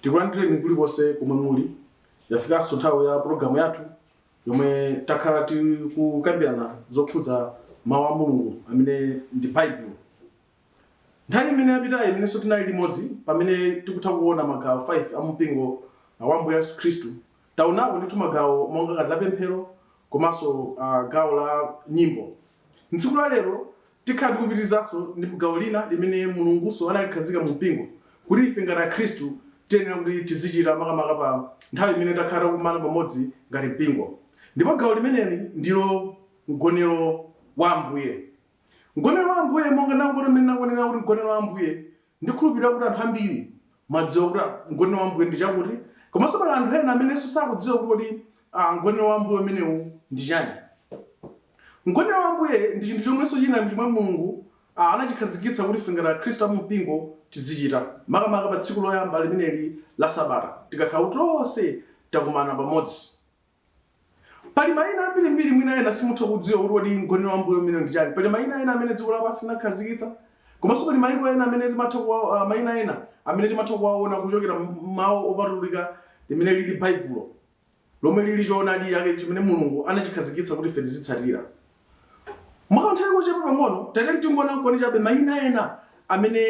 Tikulandireni kulikonse komwe muli. Yafikanso nthawi ya pulogalamu yathu yomwe takhala tikukambirana zokhudza mawu a Mulungu amene ndi Baibulo. Nthawi imene yapitayi imenenso tinali limodzi pamene tikutha kuona magawo 5 a mumpingo wa Ambuye Yesu Khristu, taonako ndithu magawo monga ngati la pemphero komanso gawo la nyimbo. M'tsiku la lero tikhala tikupitirizanso ndi gawo lina limene Mulungunso analikhazika mu mpingo kuti ife ngati akhristu tiyenera kuti tizichita makamaka pa nthawi imene takhala takumana pamodzi ngati mpingo. Ndipo gawo limeneli ndilo mgonero wa Ambuye. Mgonero wa Ambuye, monga ndangoti mmene ndangonena kuti mgonero wa Ambuye, ndikhulupirira kuti anthu ambiri mwadziwa kuti mgonero wa Ambuye ndi chakuti, komanso pali anthu ena amenenso sakudziwa kuti kodi mgonero wa Ambuye umenewu ndi chani. Mgonero wa Ambuye ndi chinthu chomwenso china chomwe Mulungu anachikhazikitsa kuti ife ngati akhristu a mu mpingo tidzichita, makamaka pa tsiku loyamba limeneli la sabata, tikakhala kuti tonse takumana pamodzi. Pali mayina ambirimbiri mwina ena simutha kudziwa kuti kodi mgonero wa Ambuye umenewu ndi chani. Pali mayina ena amene dziko lapansi linakhazikitsa, komanso pali mayiko ena amene timatha kuwa, mayina ena amene timatha kuwaona kuchokera m'mawu opatulika limene lili Baibulo, lomwe lili choonadi chake chimene Mulungu anachikhazikitsa kuti ife tizitsatira. Mwakanthawi kochepa pang'ono, tatiyeni tingoonakoni chabe mayina ena amene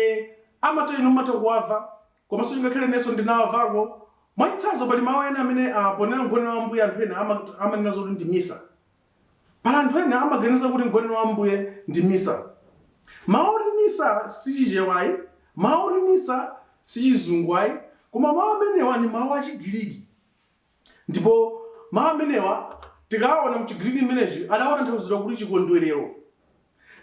amatha inu mumatha kuwamva Komanso chingakhale inenso ndinawamvako. Mwachitsanzo, pali mawu ena amene ponena Mgonero wa Ambuye anthu ena amanena zoti ndi Misa. Pali anthu ena amaganiza kuti Mgonero wa Ambuye ndi Misa. Mawu oti Misa si Chichewa ayi, mawu oti Misa si Chizungu ayi, koma mawu amenewa ndi mawu a Chigiriki. Ndipo mawu amenewa tikawaona m'Chigiriki chimenechi adawatanthauzira kuti chikondwerero.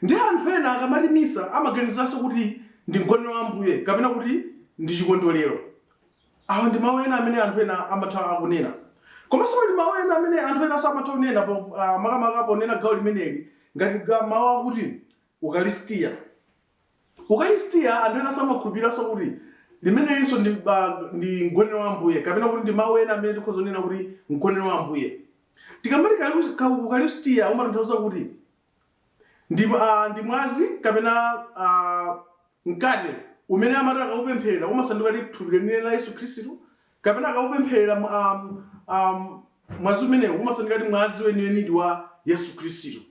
Ndiye anthu ena akamati Misa amaganizanso kuti ndi Mgonero wa Ambuye kapena kuti ndi chikondwerero. Awa ndi mawu ena amene anthu ena amatha kunena. Komanso pali mawu ena amene anthu enanso amatha kunena makamaka ponena gawo limeneli ngati mawu akuti Ukalisitiya. Ukalisitiya, anthu enanso amakhulupiriranso kuti limenelinso ndi Mgonero wa Ambuye kapena kuti ndi mawu ena amene tikhoza kunena kuti Mgonero wa Ambuye. Tikamati Ukalisitiya umatanthauza kuti ndi mwazi kapena mkate umene amati akaupempherera umasanduka thupi lenileni la Yesu Khristu kapena akaupempherera mwazi umenewu umasanduka mwazi weniwenidi wa Yesu Khristu.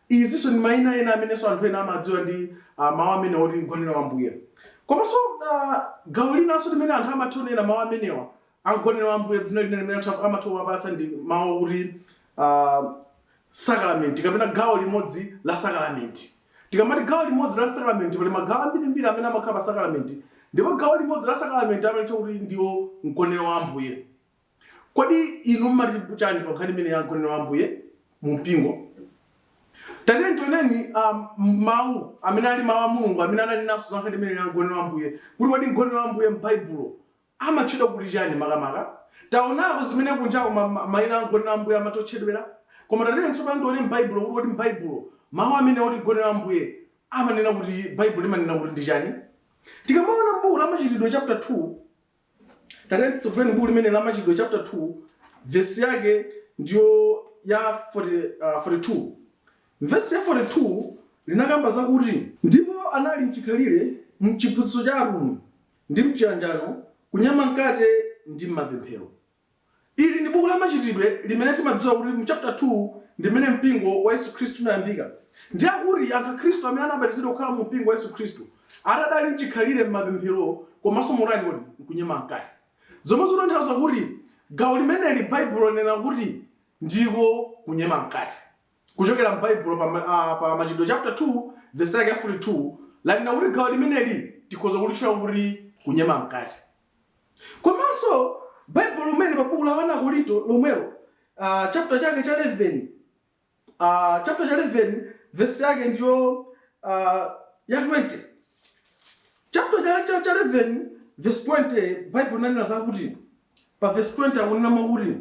Izinso ndi mayina ena amenenso anthu ena amadziwa ndi mawu amenewa oti Mgonero wa Ambuye. Komanso gawo linanso limene anthu amatha kunena mawu amenewa a Mgonero wa Ambuye, dzina lina limene amatha kuwapatsa ndi mawu okuti sakalamenti kapena gawo limodzi la sakalamenti. Tikamati gawo limodzi la sakalamenti, pali magawo ambirimbiri amene amakhala pa sakalamenti, ndipo gawo limodzi la sakalamenti amalitcha kuti ndiwo Mgonero wa Ambuye. Kodi inu mumati chani pa nkhani imeneyi ya Mgonero wa Ambuye mu mpingo? Tatiyeni tioneni mawu amene ali mawu a Mulungu amene ananenanso za nkhani imeneyi ya Mgonero wa Ambuye, kuti kodi Mgonero wa Ambuye m'Baibulo amatchedwa kuti chani makamaka? Taonako zimene kunjako mayina a Mgonero wa Ambuye amatha kutchedwera, koma tatiyeni tsopano tione m'Baibulo kuti kodi m'Baibulo mawu amene oti Mgonero wa Ambuye amanena kuti, Baibulo limanena kuti ndi chani? Tikamaona m'buku la Machitidwe chapter 2, Tatiyeni titseguleni buku limene la Machitidwe chapter 2 vesi yake ndiyo ya 42. Vesi ya 42 linakamba zakuti, Ndipo anali m'chikhalire m'chiphunzitso cha atumwi, ndi m'chiyanjano, kunyema mkate ndi m'mapemphero. Ili ndi buku la Machitidwe limene timadziwa kuti mu chapter 2 ndi mmene mpingo wa Yesu Khristu unayambika. Ndiye akuti anthu akhristu amene anabatizidwa kukhala mu mpingo wa Yesu Khristu adali mchikhalire m'mapemphero komanso motani kodi? Mkunyema mkate. Zomwe zikutanthauza kuti gawo limeneli Baibulo lanena kuti ndiko kunyema mkate. Kuchokera m'Baibulo pa Machitidwe chapter 2 vesi yake ya 42 lanena kuti gawo limeneli tikhoza kulitchula kuti kunyema mkate. Komanso Baibulo lomweli pa buku la 1 Akorinto lomwelo, chapter chake cha 11, chapter cha 11 verse yake ndiyo ya 20. Chapter cha 11 verse 20 Baibulo linanena zakuti pa verse 20 akunena mwakuti,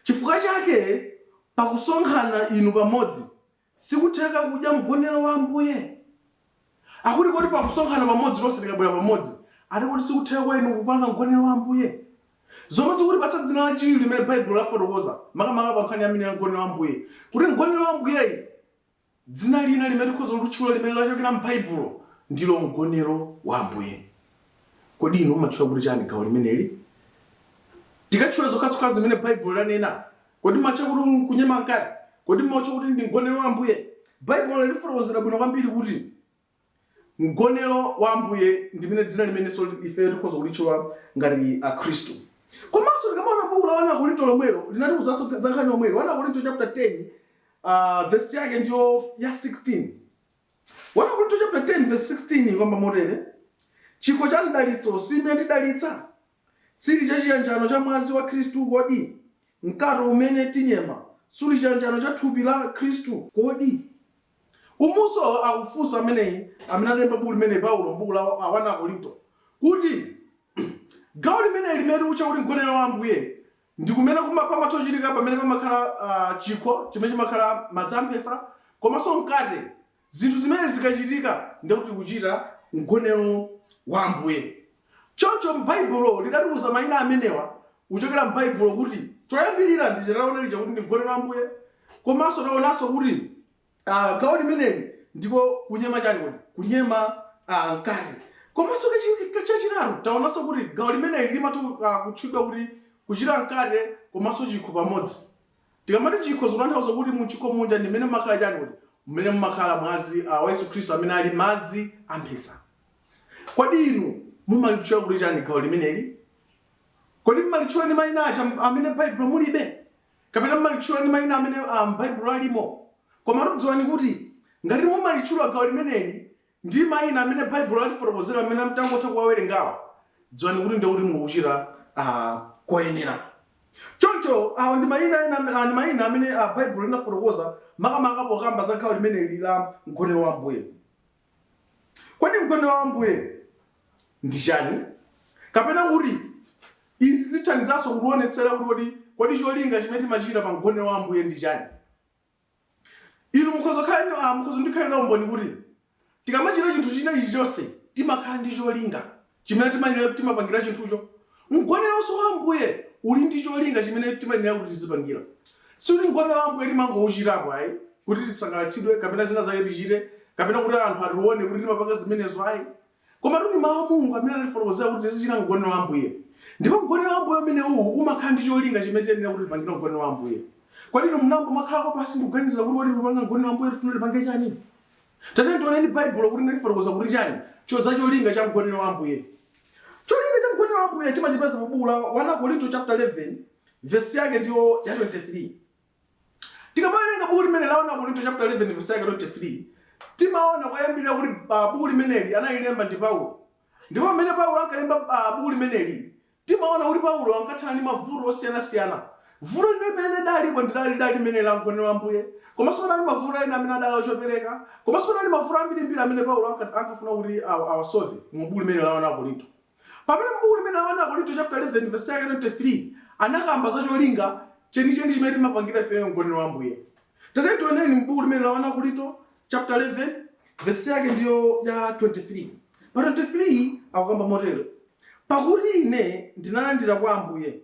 Chifukwa chake pakusonkhana inu pamodzi Sikutheka kudya mgonero wa Ambuye. Akuti kodi pakusonkhana pamodzi tonse tikabwera pamodzi, ati kodi sikutheka kwa inu kupanga mgonero wa Ambuye? Zomwe zikutipatsa dzina lachiwiri limene Baibulo lafotokoza, makamaka pa nkhani ya mgonero wa Ambuye, kuti mgonero wa Ambuyeyi, dzina lina limene tikhoza kulitchula limene lachokera m'Baibulo ndilo mgonero wa Ambuye. Kodi inu mumatchula kuti chani gawo limeneli? Tikatchula zokhazokha zimene Baibulo lanena, kodi mumatcha kuti kunyema mkate? Kodi mumatcha kuti ndi mgonero wa Ambuye? Baibulo latifotokozera bwino kwambiri kuti mgonero wa Ambuye ndi limene dzina limenenso ife tikhoza kulitchula ngati Akhristu. Komanso tikamaona buku la 1 Akorinto lomwelo linatiuzanso za nkhani yomweyo. 1 Akorinto chapter 10 verse yake ndiyo ya 16. 1 Akorinto chapter 10 verse 16 ikamba motere: Chikho cha mdalitso si imene tidalitsa? Sili cha chiyanjano cha mwazi wa Khristu kodi? Mkate umene tinyema suli chiyanjano cha thupi la Khristu kodi? Umunso akufunsa ameneyi amene analemba buku limeneli, Paulo, m'buku la 1 Akorinto, kuti gawo limeneli limene tikutcha kuti mgonero wa Ambuye ndi kumene pamatha kuchitika pamene pamakhala chikho chimene chimakhala madzi amphesa komanso mkate. Zinthu zimene zikachitika ndiye kuti tikuchita mgonero wa Ambuye. Choncho m'Baibulo lidatiuza mayina amenewa kuchokera m'Baibulo kuti choyambirira ndi taona lija kuti ndi mgonero wa Ambuye, komanso taonanso kuti gawo limeneli ndiko kunyema chani kodi? Kunyema mkate. Komanso chachitatu taonanso kuti gawo limeneli limatha kutchedwa kuti kuchita mkate komanso chikho pamodzi. Tikamati chikho zikutanthauza kuti mu chikho muja ndi mmene mumakhala chani kodi? Mmene mumakhala mwazi wa Yesu Khristu amene ali madzi a mphesa. Kodi inu mumalitchula kuti chani gawo limeneli? Kodi mumalitchula ndi mayina aja amene m'Baibulo mulibe? Kapena mumalitchula ndi mayina amene m'Baibulo alimo? Komatu dziwani kuti ngati mumalitchula gawo limeneli ndi mayina amene Baibulo latifotokozera amene tangotha kuwawerengawa, dziwani kuti ndiye kuti mukuchita koyenera. Choncho awa ndi mayina ena ndi mayina amene Baibulo linafotokoza makamaka pokamba za gawo limeneli la Mgonero wa Ambuye. Kodi Mgonero wa Ambuye ndi chani? Kapena kuti izi zithandizanso kutionetsera kuti kodi cholinga chimene timachita pa Mgonero wa Ambuye ndi chani? Inu mukhoza kukhala mukhoza kundikhalira umboni kuti tikamachita chinthu china chilichonse timakhala ndi cholinga chimene timayenera timapangira chinthucho. Mgoneronso wa Ambuye uli ndi cholinga chimene timayenera kuti tizipangira. Sikuti mgonero wa Ambuye timangouchitapo ayi kuti tisangalatsidwe kapena zina zake tichite kapena kuti anthu atione kuti timapanga zimenezo ayi. Komatu ndi Mawu a Mulungu amene anatifotokozera kuti tizichita Mgonero wa Ambuye. Ndipo Mgonero wa Ambuye umenewu umakhala ndi cholinga chimene tiyenera kuti tipangire Mgonero wa Ambuye. Kodi inu munayamba mwakhalako pansi ndikuganizira kuti kodi tikupanga Mgonero wa Ambuye tifuna tipange chani? Tatiyeni tioneni Baibulo kuti latifotokoza kuti chani za cholinga cha Mgonero wa Ambuye. Cholinga cha Mgonero wa Ambuye timachipeza pa buku la 1 Akorinto chapter 11 vesi yake ndiyo ya 23. Tikamawerenga buku limeneli la 1 Akorinto chapter 11 vesi yake 23, timaona koyambirira kuti buku limeneli analilemba ndi Paulo. Ndipo pamene Paulo ankalemba buku limeneli, timaona kuti Paulo ankathana ndi mavuto osiyanasiyana. Vuto lina limene lidalipo ndidali lidali limeneli la mgonero wa Ambuye, komanso panali mavuto ena amene adali ochopereka, komanso panali mavuto ambirimbiri amene Paulo ankafuna kuti awasolve mu buku limeneli la 1 Akorinto. Pamene m'buku limene la 1 Akorinto chapter 11 vesi yake 23 anakamba za cholinga chenicheni chimene timapangira ifeyo mgonero wa Ambuye. Tatiyeni tioneni m'buku limene la 1 Akorinto chapter 11 vesi yake ndiyo ya 23. Pa 23 akukamba motere: Pakuti ine ndinalandira kwa Ambuye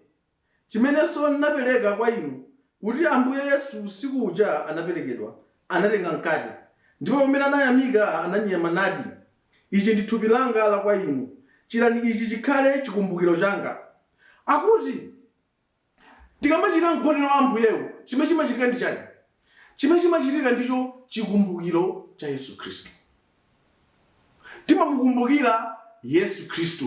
Chimenenso ndinapereka kwa inu, kuti Ambuye Yesu usiku uja anaperekedwa, anatenga mkate, ndipo pamene anayamika, ananyema, nati, Ichi ndi thupi langa la kwa inu, chitani ichi chikhale chikumbukiro changa. Akuti tikamachita mgonero wa Ambuyewu, chimene chimachitika ndi chani? Chimene chimachitika ndicho chikumbukiro cha Yesu Khristu. Timamukumbukira Yesu Khristu.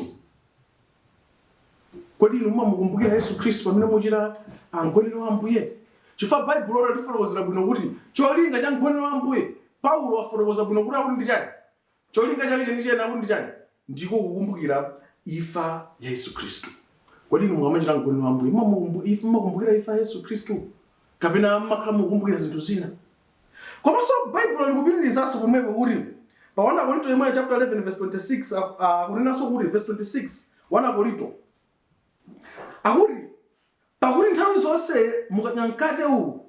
Kodi inu mumamukumbukira Yesu Khristu pamene muchita mgonero wa Ambuye? Chifukwa Baibulo latifotokozera bwino kuti cholinga cha mgonero wa Ambuye, Paulo wafotokoza bwino kuti akuti ndi chani? Cholinga chake chenicheni akuti ndi chani? Ndiko kukumbukira imfa ya Yesu Khristu. Kodi inu mukamachita mgonero wa Ambuye mumakumbukira imfa ya Yesu Khristu kapena mumakhala mukukumbukira zinthu zina? Komanso Baibulo likupitirizanso pomwepo kuti pa 1 Akorinto yomweyo chapter 11 verse 26 akunenanso kuti verse 26 1 Akorinto akuti, Pakuti nthawi zonse mukadya mkate uwu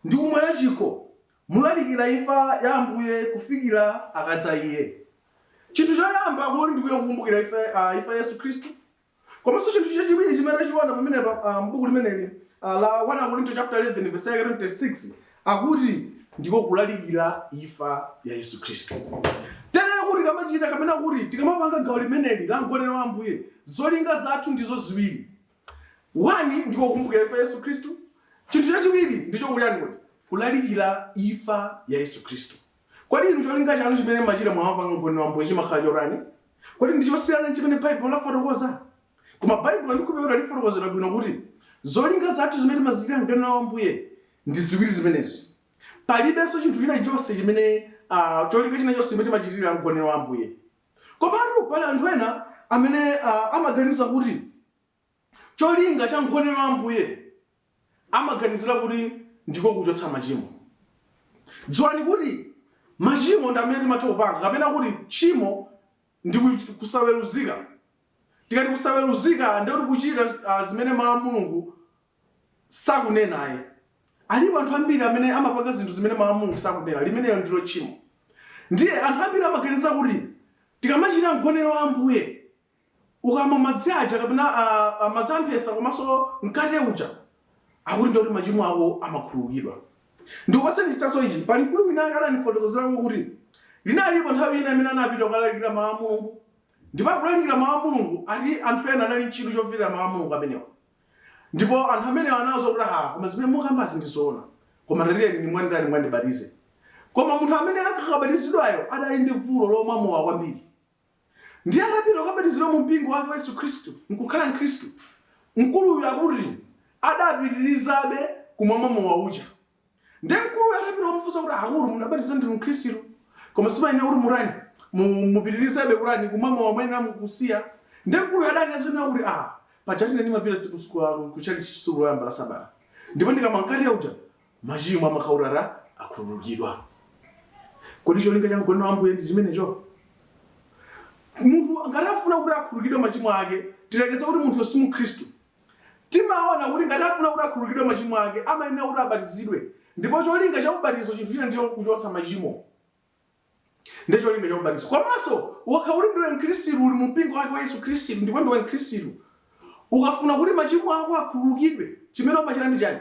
ndi kumwera chikho, mulalikira imfa ya Ambuye kufikira akadza Iye. Chinthu choyamba akuti ndikuye kukumbukira imfa ya Yesu Khristu. Komanso chinthu chachiwiri chimene tachiona pamenepa m'buku limeneli la 1 Akorinto chapter 11 verse yake 26 akuti ndiko kulalikira imfa ya Yesu Khristu. Tere kuti tikamachita kapena kuti tikamapanga gawo limeneli la mgonero wa Ambuye, zolinga zathu ndizo ziwiri. 1 ndiko kukumbukira imfa ya Yesu Khristu. Chinthu chachiwiri ndicho kutani kodi? Kulalikira imfa ya Yesu Khristu. Kodi inu cholinga chanu chimene mumachita mukamapanga mgonero wa Ambuye chimakhala chotani? Kodi ndi chosiyana ndi chimene Baibulo lafotokoza? Koma Baibulo ndikhulupirira kuti latifotokozera bwino kuti zolinga zathu zimene timazichitira mgonero wa Ambuye ndi ziwiri zimenezi. Palibenso chinthu china chilichonse chimene, cholinga china chonse chimene timachitira mgonero wa Ambuye. Komatu pali anthu ena amene amaganiza kuti cholinga cha mgonero wa Ambuye amaganizira kuti ndiko kuchotsa machimo. Dziwani kuti machimo ndi amene timatha kupanga kapena kuti tchimo ndi kusaweruzika. Tikati kusaweruzika ndiye kuti kuchita zimene Mawu a Mulungu sakunena ayi. Alipo anthu ambiri amene amapanga zinthu zimene Mawu a Mulungu sakunena. Limenelo ndilo tchimo. Ndiye anthu ambiri amaganiza kuti tikamachita mgonero wa Ambuye, ukamwa madzi aja kapena madzi a mphesa komanso mkate uja, akuti ndiye kuti machimo ako amakhululukidwa. Ndikupatseni chitsanzo ichi. Pali mkulu wina wake anandifotokozerako kuti linalipo nthawi ina imene anapita kukalalikira Mawu a Mulungu. Ndipo akulalikira Mawu a Mulungu, ati anthu ena anali n'chidwi chomvera Mawu a Mulungu amenewa. Ndipo anthu amenewa anawauza kuti, Ha, koma zimene mukambazi ndi zoona. Koma tatiyeni nimwandani mukandibatize. Koma munthu amene ankakabatizidwayo adali ndi vuto lomwa mowa kwambiri. Ndiye atapita kukabatizidwa mu mpingo wake wa Yesu Khristu, nkukhala Mkhristu, mkuluyu akuti adapitirizabe kumamwa mowa uja. Ndiye mkuluyu atapita kumufunsa kuti, Akulu, mudabatizidwa ndinu Mkhristu, koma simayenera kuti mutani, mupitirizebe kutani, kumwa mowa, muyenera kusiya. Ndiye mkuluyu adanena zonena kuti, Ah, pajatu ine ndimapita ku tchalitchi tsiku loyamba la sabata, ndipo ndikamwa mkate uja, machimo amakhala kuti akhululukidwa. Kodi cholinga cha mgonero wa Ambuye ndi chimenecho? Munthu ngati afuna kuti akhululukidwe machimo ake, tiyerekeze kuti munthuyo si Mkhristu, timaona kuti ngati afuna kuti akhululukidwe machimo ake, amayenera kuti abatizidwe. Ndipo cholinga cha ubatizo chinthu china ndicho kuchotsa machimo. Ndiye cholinga cha ubatizo. Komanso ukakhala kuti ndiwe Mkhristu, uli mu mpingo wake wa Yesu Khristu ndipo ndiwe Mkhristu, ukafuna kuti machimo ako akhululukidwe, chimene umachita ndi chani?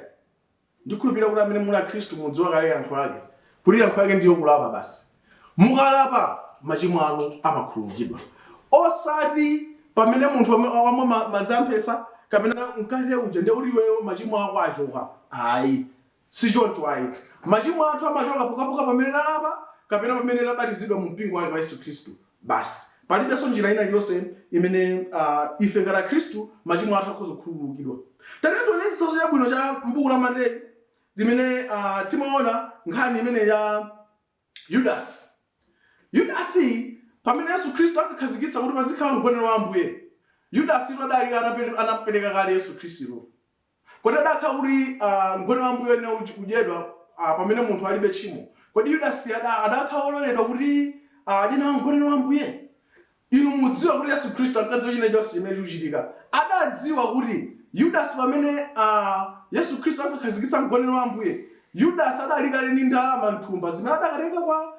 Ndikhulupirira kuti amene muli Akhristu mudziwa kale yankho lake, kuti yankho lake ndiyo kulapa basi. Mukalapa, machimo anu amakhululukidwa. Osati pamene munthu wamwa madzi a mphesa kapena mkate uja ndiye kuti iweyo machimo ako achoka. Ayi, si choncho ayi. Machimo athu amachoka pokhapokha pamene talapa kapena pamene tabatizidwa mu mpingo wake wa Yesu Khristu. Basi. Palibenso njira ina iliyonse imene ife ngati Akhristu machimo athu akhoza kukhululukidwa. Tatiyeni tione chitsanzo chabwino cha m'buku la Mateyu limene timaona nkhani imeneyi ya Yudasi. Yudasi, pamene Yesu Khristu ankakhazikitsa kuti pazikhala mgonero wa Ambuye, Yudasitu adali atapereka kale Yesu Khristu. Kodi adakhala kuti mgonero wa Ambuye uyenera kudyedwa pamene munthu alibe tchimo? Kodi Yudasi adakhala wololedwa kuti adye nawo mgonero wa Ambuye? Inu mudziwa kuti Yesu Khristu ankadziwa china chonse chimene chikuchitika. Adadziwa kuti Yudasi pamene Yesu Khristu ankakhazikitsa mgonero wa Ambuye, Yudasi adali kale ndi ndalama m'thumba zimene adakatenga kwa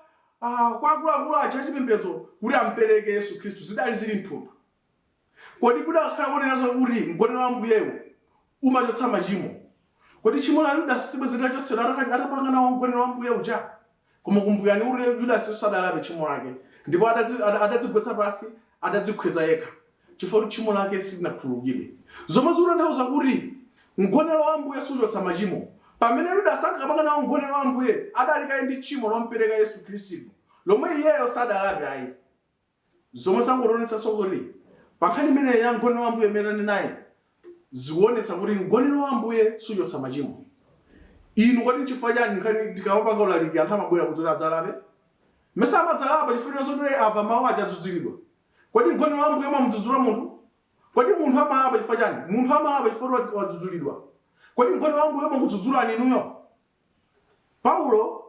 akuluakulu aja achipembedzo kuti ampereke Yesu Khristu zidali zili m'thumba. Kodi kudakakhala konena zakuti mgonero wa Ambuyewu umachotsa machimo, kodi tchimo la Yudasi sibwenzi litachotsedwa atapanga nawo mgonero wa Ambuye uja? Koma kumbukirani kuti Yudasiyo sadalape tchimo lake, ndipo adadzigwetsa pansi, adadzikhweza yekha, chifukwa kuti tchimo lake silinakhululukidwe. Zomwe zikutanthauza kuti mgonero wa Ambuye suchotsa machimo. Pamene Yudasi ankakapanga nawo mgonero wa Ambuye, adali kale ndi tchimo lompereka Yesu Khristu, lomwe iyeyo sadalape ayi. Zomwe zangotionetsanso kuti pa nkhani imeneyi ya mgonero wa Ambuye imene tanenayi, zikuonetsa kuti mgonero wa Ambuye suchotsa machimo. Inu kodi nchifukwa chani nkhani tikamapanga ulaliki anthu amabwera kuti adzalape? Mesa amadzalapa chifukwa choti amva mawu aja adzudzulidwa. Kodi mgonero wa Ambuye umamudzudzula munthu? Kodi munthu amalapa chifukwa chani? Munthu amalapa chifukwa choti wadzudzulidwa. Kodi mgonero wa Ambuye umakudzudzulani inuyo? Paulo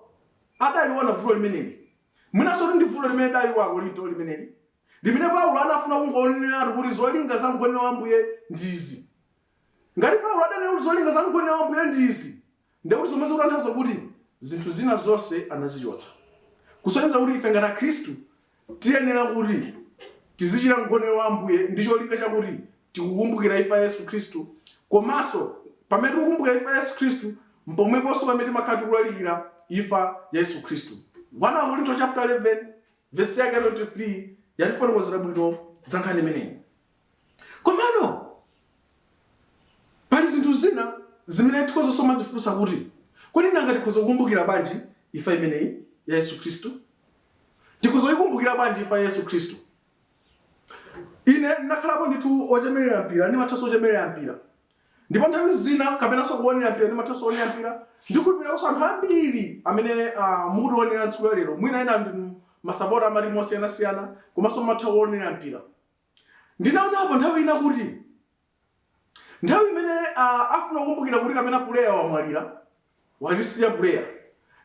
adaliona vuto limeneli. Mwinanso ndi vuto limene lidali kwa Akorinto limeneli, limene Paulo anafuna kungoneneratu kuti zolinga za mgonero wa Ambuye ndi izi. Ngati Paulo adanena kuti zolinga za mgonero wa Ambuye ndi izi, ndiye kuti zomwe zikutanthauza kuti zinthu zina zonse anazichotsa. Kusonyeza kuti ife ngati Akhristu Tiyenera kuti tizichita mgonero wa Ambuye ndi cholinga chakuti tikukumbukira imfa ya Yesu Khristu komanso pamene tikukumbukira imfa ya Yesu Khristu mpomweponso pamene timakhala tikulalikira imfa ya Yesu Khristu. 1 Akorinto chaputala 11 vesi yake ya 23 yatifotokozera bwino za nkhani imeneyi. Komano pali zinthu zina zimene tikhozanso kumadzifunsa kuti, Kodi nanga tikhoza kukumbukira bwanji imfa imeneyi ya Yesu Khristu? Tikhoza kuikumbukira bwanji imfa ya Yesu Khristu? Ine ndinakhalapo ndithu ochemerera mpira, ndimathanso kuchemerera mpira. Ndipo nthawi zina kapenanso kuonera mpira, ndimathanso kuonera mpira. Ndikhulupiriranso anthu ambiri amene mukutionera tsiku la lero, mwina ena ndinu masapota a matimu osiyanasiyana, komanso mumatha kuonera mpira. Ndinaonapo nthawi ina kuti nthawi imene afuna kukumbukira kuti kapena puleya wamwalira, watisiya puleya,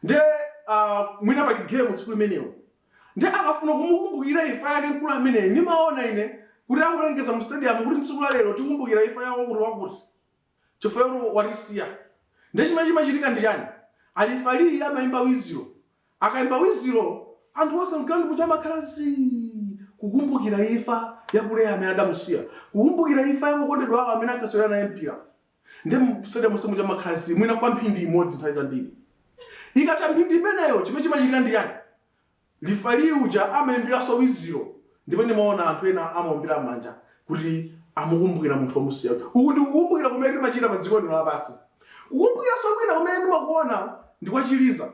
nde mwina pali game tsiku limenelo, nde akafuna kumukumbukira imfa yake mkulu ameneyi, ndimaona ine kuti akulengeza mu stadium kuti tsiku la lero tikumbukira imfa ya wakuti wakuti chifukwa choti watisiya. Nde chimene chimachitika ndi chani? Alifaliyi amayimba wizilo. Akaimba wizilo, anthu onse m'ground muja amakhala zii kukumbukira imfa ya puleya amene adamusiya, kukumbukira imfa ya wokondedwa wawo amene ankasewera naye mpira. Nde mu stadium monse muja mumakhala zii mwina kwa mphindi imodzi nthawi zambiri. Ikatha mphindi imeneyo chimene chimachitika ndi chani? Lifaliyi uja amaimbiranso wizilo ndipo ndimaona anthu ena amaombera m'manja kuti amukumbukira munthu womusiya uja. Uku ndi kukumbukira kumene timachita pa dziko lino lapansi. Kukumbukiranso kwina kumene ndimakuona ndi kwa chiliza.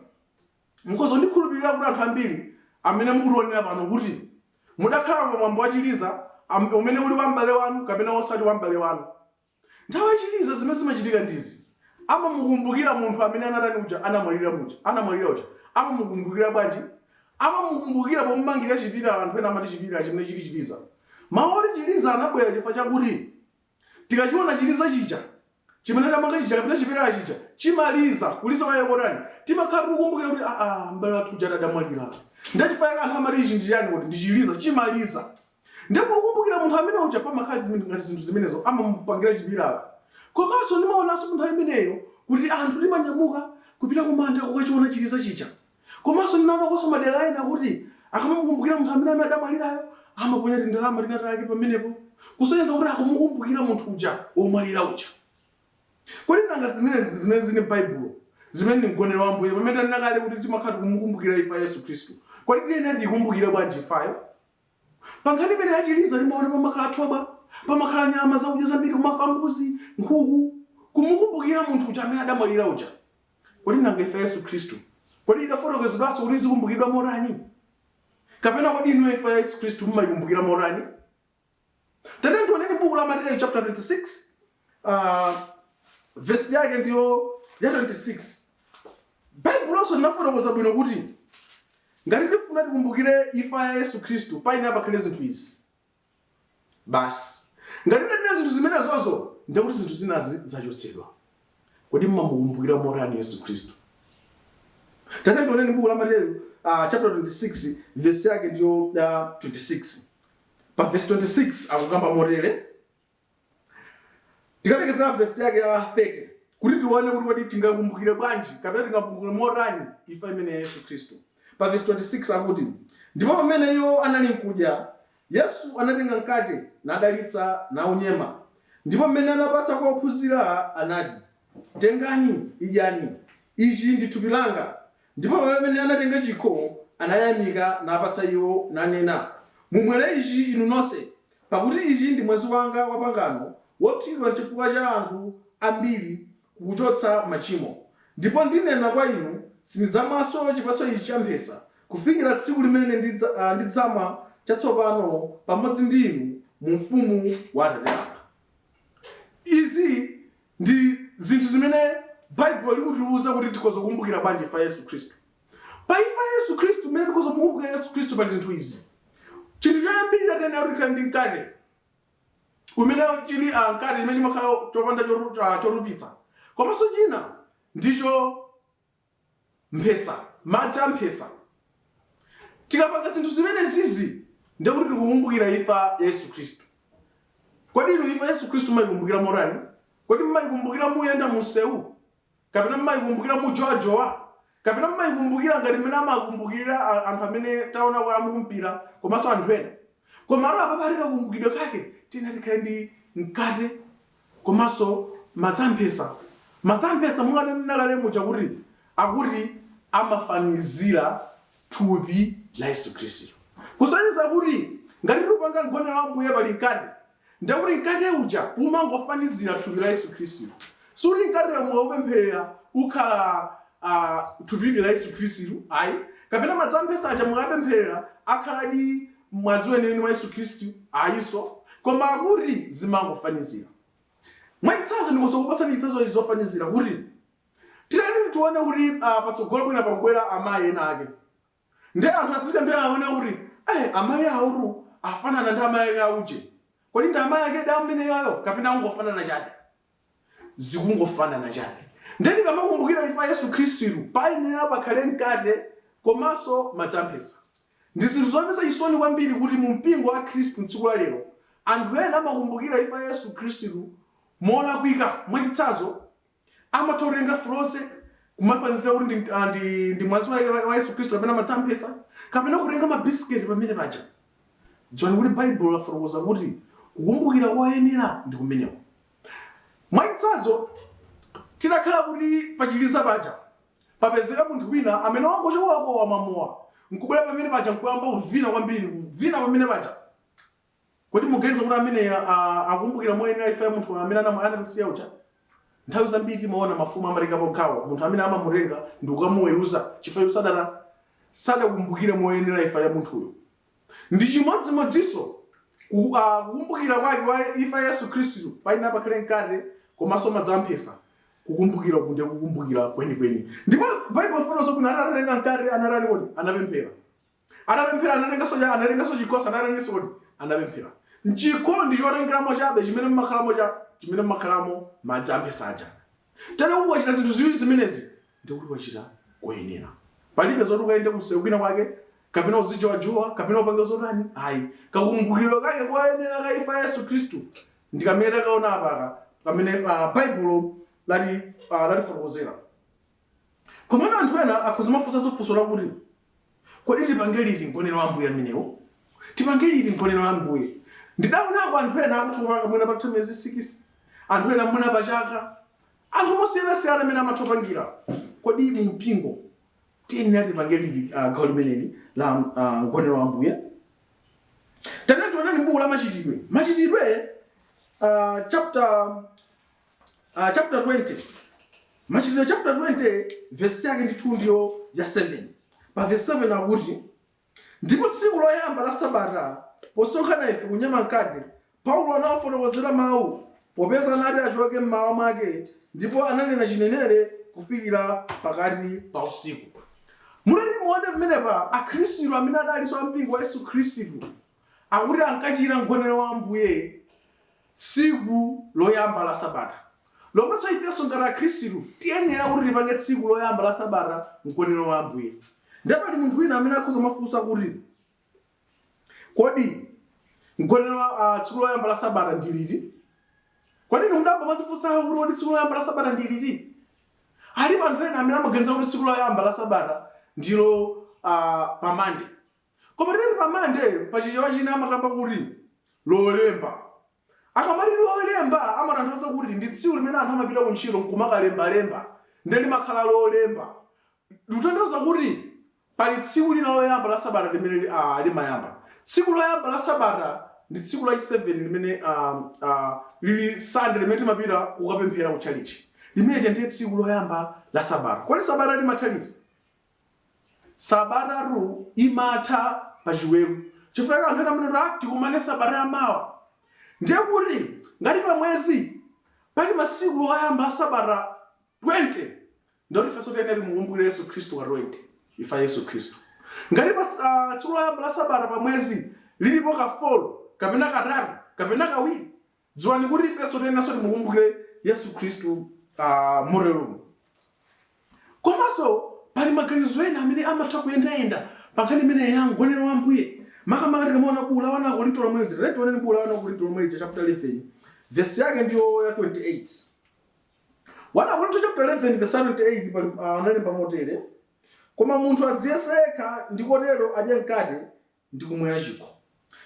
Mukhoza kundikhulupirira kuti anthu ambiri amene mukutionera pano kuti mudakhala pa mwambo wa chiliza umene uli wa m'bale wanu kapena wosati wa m'bale wanu. Nthawi ya chiliza zimene zimachitika ndi izi, amamukumbukira munthu amene anatani uja, anamwalira muja, anamwalira uja. Amamukumbukira bwanji? Amamukumbukira pomumangira chipilala, anthu ena amati chipilala chimene chili chiliza. Mawu oti chiliza anabwera chifukwa chakuti tikachiona chiliza chija, chimene tamanga chija kapena chipilala chija, chimaliza, kuliza kwake kotani? Timakhala tikukumbukira kuti aah, m'bale wathu uja adamwalira. Ndiye chifukwa chake anthu amati ichi ndi chiyani kodi? Ndi chiliza, chimaliza. Ndiye pokumbukira munthu amene uja pamakhala ngati zinthu zimenezo amamupangira chipilala. Komanso ndimaonanso nthawi imeneyo kuti anthu timanyamuka kupita kumanda kukachiona chiliza chija. Komanso ndinaonakonso madera ena kuti akamamukumbukira munthu amene adamwalirayo amaponya tindalama tina take pamenepo kusonyeza kuti akumukumbukira munthu uja womwalira uja. Kodi nanga zimenezi zimene zili m'Baibulo, zimene ndi Mgonero wa Ambuye, pamene tanena kale kuti timakhala tikumukumbukira imfa ya Yesu Khristu, kodi tiyenera tiikumbukire bwanji imfayo? Pa nkhani imeneyi ya chiliza timaona pamakhala thobwa, pamakhala nyama, zakudya zambiri, kumafa mbuzi, nkhuku, kumukumbukira munthu uja amene adamwalira uja. Kodi nanga imfa ya Yesu Khristu, kodi idafotokozedwanso kuti izikumbukiridwa motani? Kapena kodi inuyo imfa ya Yesu Khristu mumaikumbukira motani? Tatiyeni tioneni m'buku la Mateyu chapter 26, vesi yake ndiyo ya 26. Baibulonso linafotokoza bwino kuti ngati tifuna tikumbukire imfa ya Yesu Khristu payenera pakhale zinthu izi. Basi. Ngati titatira zinthu zimenezozo ndiye kuti zinthu zinazi zachotsedwa. Kodi mumamukumbukira motani Yesu Khristu? Tatiyeni tioneni buku la Mateyu chapter 26 vesi yake ndiyo ya 26. Pa vesi 26 akukamba motere. Tikalekezera vesi yake ya 30 kuti tione kuti kodi tingakumbukire bwanji kapena tingakumbukire motani imfa imene ya Yesu Khristu. Pa vesi 26 akuti, Ndipo pamene iwo analinkudya, Yesu anatenga mkate, nadalitsa, naunyema, ndipo mmene anapatsa kwa ophunzira, anati, Tengani, idyani, ichi ndi thupi langa. Ndipo pamene anatenga chikho, anayamika, napatsa iwo, nanena, Mumwere ichi inu nonse, Pakuti ichi ndi mwazi wanga wa pangano, wothiridwa chifukwa cha anthu ambiri kukuchotsa machimo. Ndipo ndinena kwa inu, Sindidzamwanso chipatso ichi cha mphesa, kufikira tsiku limene ndidzamwa chatsopano pamodzi ndi inu mu ufumu wa Atate anga. Izi ndi zinthu zimene Baibulo likutiuza kuti tikhoza kukumbukira bwanji imfa ya Yesu Khristu. Pa imfa ya Yesu Khristu, mmene tikhoza kumukumbukira Yesu Khristu pali zinthu izi. Chinthu choyambirira tiyenera kuti tikhale ndi mkate umene chili mkate chimene chimakhala chopanda chotupitsa. Komanso china ndicho mphesa, madzi a mphesa. Tikapanga zinthu zimenezizi ndiye kuti tikukumbukira imfa ya Yesu Khristu. Kodi inu imfa ya Yesu Khristu mumayikumbukira motani? Kodi mumayikumbukira muyenda mumsewu? Kapena mumaikumbukira mujowajowa? Kapena mumaikumbukira ngati mmene amakumbukirira anthu amene taonako a mumpira komanso anthu ena? Komatu apapa ati kakumbukidwe kake tiyenera tikhale ndi mkate komanso madzi a mphesa. Madzi a mphesa monga ndanena kale muja kuti akuti amafanizira thupi la Yesu Khristu. Kusonyeza kuti ngati tikupanga mgonero wa Ambuye pali mkate, ndiye kuti mkate uja umangofanizira thupi la Yesu Khristu. Sikuti mkatewo mukaupempherera ukhala thupidi la Yesu Khristu ayi, kapena madzi amphesa aja mukapempherera akhaladi mwazi weniweni wa Yesu Khristu ayinso, koma akuti zimangofanizira. Mwachitsanzo, ndikhoza kupatsani chitsanzo ichi zofanizira kuti titati tione kuti patsogolo mwina pakubwera amayi ena ake. Ndiye anthu azikambirana aona kuti eh, amayi awotu afanana ndi amayi ake auje. Kodi ndi amayi akedi ameneyoyo kapena angofanana chabe? Zikungofanana chabe. Ndiye tikamakumbukira imfa ya Yesu Khristu payenera pakhale mkate komanso madzi amphesa. Ndi zinthu zomvetsa chisoni kwambiri kuti mu mpingo wa Khristu m'tsiku la lero, anthu ena amakumbukira imfa ya Yesu Khristu molakwika. Mwachitsanzo, amatha kutenga frozy kumafanizira kuti ndi mwazi wa Yesu Khristu kapena madzi amphesa, kapena kutenga mabisiketi pamene paja. Dziwani kuti Baibulo lafotokoza kuti kukumbukira koyenera ndi kumeneko. Mwachitsanzo, titakhala kuti pachiliza paja papezeka munthu wina amene wangochokako wamwa mowa nkubwera pamene paja nkuyamba kuvina kwambiri, kuvina pamene paja, kodi muganiza kuti amene akukumbukira moyenera imfa ya munthu amene anatisiya uja? Nthawi zambiri timaona mafumu amatengapo gawo, munthu amene amamutenga ndi kukamuweruza chifukwa choti sadakumbukire moyenera imfa ya munthuyo. Ndi chimodzimodzinso kukumbukira kwake kwa imfa ya Yesu Khristu, payenera pakhale mkate komanso madzi amphesa. Kukumbukira uku ndiye kukumbukira kwenikweni. Ndipo Baibulo lifotokoza bwino, atatenga mkate anatani kodi? Anapemphera. Atapemphera anatenganso cha anatenganso chikho anataninso kodi? Anapemphera. Chikho ndi chotengeramo chabe chimene mmakhalamo cha chimene mmakhalamo madzi amphesa aja. Tere ukachita zinthu ziwiri zimenezi ndiye kuti wachita koyenera. Palibe zoti ukayende kumsewu kwina kwake kapena uzijowajowa kapena upange zotani ayi. Kakumbukiro kake koyenera ka imfa ya Yesu Khristu ndi kamene takaona apaka kamene Baibulo latifotokozera. Komano anthu ena akhoza kumafunsanso funso lakuti, Kodi tipange liti mgonero wa Ambuye amenewo? Tipange liti mgonero wa Ambuye? Ndidaonako anthu ena akutha kupanga mwina patatha miyezi 6, anthu ena mwina pa chaka, anthu mosiyanasiyana amene amatha kupangira. Kodi mu mpingo tiyenera tipange liti gawo limeneli la mgonero wa Ambuye? Tatiyeni tioneni m'buku la Machitidwe. Machitidwe chapter 20. Machitidwe chapter 20 verse yake ndithu ndiyo ya 7. Pa verse 7 akuti, Ndipo tsiku loyamba la sabata, posonkhana ife kunyema mkate, Paulo anawafotokozera mawu, popeza anati achoke m'mawa mwake, ndipo ananena chinenere kufikira pakati pa usiku. Mutati muone pamenepa, Akhristu amene adalinso a mpingo wa Yesu Khristu akuti ankachita mgonero wa Ambuye tsiku loyamba la sabata. Lomwenso ifenso ngati Akhristu tiyenera kuti tipange tsiku loyamba la sabata mgonero wa Ambuye. Ndiye pali munthu wina amene akhoza kumafunsa kuti, Kodi mgonero wa tsiku loyamba la sabata ndi liti? Kodi inu mudayamba mwadzifunsapo kuti kodi tsiku loyamba la sabata ndi liti? Alipo anthu ena amene amaganiza kuti tsiku loyamba la sabata ndilo pa Monday. Koma titati pa Monday, pa Chichewa china amakamba kuti Lolemba. Akamati Lolemba amatanthauza kuti ndi tsiku limene anthu amapita kuntchito n'kumakalembalemba, ndiye limakhala Lolemba. Likutanthauza kuti pali tsiku lina loyamba la sabata limene limayamba. Tsiku loyamba la sabata ndi tsiku lachi 7 limene lili Sunday limene timapita kukapemphera ku tchalitchi. Limeneli ndiye tsiku loyamba la sabata. Kodi sabata limatha liti? Sabatatu imatha pa Chiweru. Chifukwa chake anthu ena amanena kuti, ah, tikumane sabata ya mawa. Ndiye kuti ngati pa mwezi pali masiku oyamba a sabata 20, ndiye kuti ifenso tiyenera timukumbukire Yesu Khristu ka 20, imfa ya Yesu Khristu. Ngati pa tsiku loyamba la sabata pa mwezi lilipo ka 4 kapena katatu kapena kawiri, Dziwani kuti ifenso tiyeneranso timukumbukire Yesu Khristu moteromo. Komanso pali maganizo ena amene amatha kuyendayenda pa nkhani imeneyi ya mgonero wa Ambuye. Makamaka tikamaona buku la 1 Akorinto lomwe lija, tatiyeni tioneni buku la 1 Akorinto lomwe lija chapter 11 vesi yake ndiyo ya 28. 1 Akorinto chapter 11 vesi ya 28 pali analemba motere, Koma munthu adziyese yekha, ndi kotero adye mkate ndi kumwera chikho.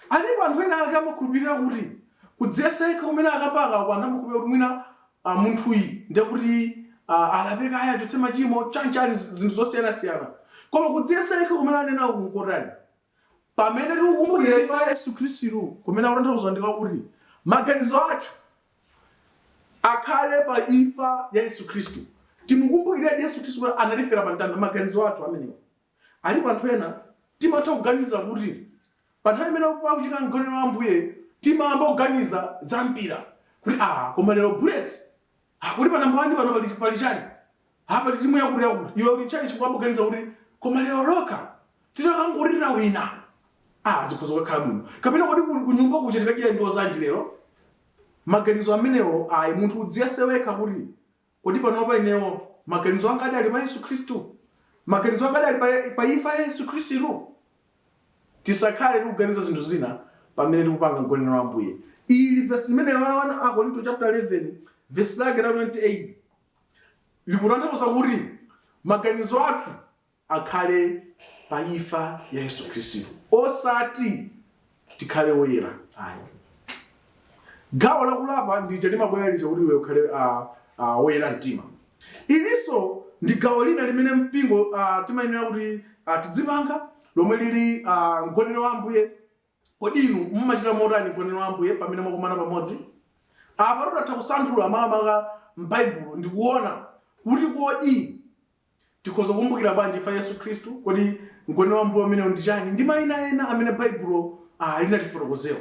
Alipo anthu ena ake amakhulupirira kuti kudziyesa yekha kumene akapaka uku anthu amakhulupirira kuti mwina munthuyi ndiye kuti alape kaya achotse machimo chanichani zinthu zosiyanasiyana. Koma kudziyesa yekha kumene anena uku nkotani? Pamene tikukumbukira imfa ya Yesu Khristu, kumene akutanthauza ndi kwakuti maganizo athu akhale pa imfa ya Yesu Khristu. Timukumbukiredi Yesu Khristu kuti anatifera pa mtanda, maganizo athu amenewo. Alipo anthu ena timatha kuganiza kuti pa nthawi imene akuchita mgonero wa Ambuye timayamba kuganiza za mpira kuti ah koma lero Bullets ah kodi pa number 1 pano pali pali chani? Ah pali timu yakuti yakuti. Iwe uli tchalitchi kuyamba kuganiza kuti koma lero lokha titakangoti tawina ah zikhoza kukhala bwino. Kapena kodi ku nyumba kuja tikadya ndiwo zanji lero? Maganizo amenewo ayi munthu udziyese wekha kuti Kodi panopa ineyo maganizo anga adali pa Yesu Khristu? Maganizo anga adali pa, pa imfa ya Yesu Khristu? Tisakhale tikuganiza zinthu zina pamene tikupanga mgonero wa Ambuye. Ili vesi limene la 1 Akorinto chapter 11 vesi lake la 28 likutanthauza kuti maganizo athu akhale pa imfa ya Yesu Khristu, osati tikhale oyera ayi. Gawo la kulapa ndija limabwera lija kuti iwe ukhale woyera mtima. Ilinso ndi gawo lina limene mpingo timayenera kuti tidzipanga lomwe lili mgonero wa Ambuye. Kodi inu mumachita motani mgonero wa Ambuye pamene mwakumana pamodzi? Apa tutatha kusanthula makamaka m'Baibulo ndi kuona kuti kodi Tikhoza kukumbukira bwanji imfa ya Yesu Khristu? Kodi Mgonero wa Ambuye umenewu ndi chani? Ndi mayina ena amene Baibulo linatifotokozera.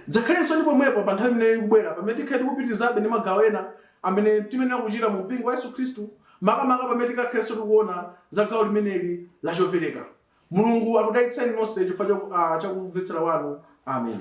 Dzakhalensoni pomwepo pa nthawi imene ikubwera pamene tikhale tikupitirizabe ndi magawo ena amene timayenera kuchita mu mpingo wa Yesu Khristu, makamaka pamene tikakhalenso tikuona za gawo limeneli la chopereka. Mulungu akudalitseni nonse chifukwa cha kumvetsera kwanu. Amen.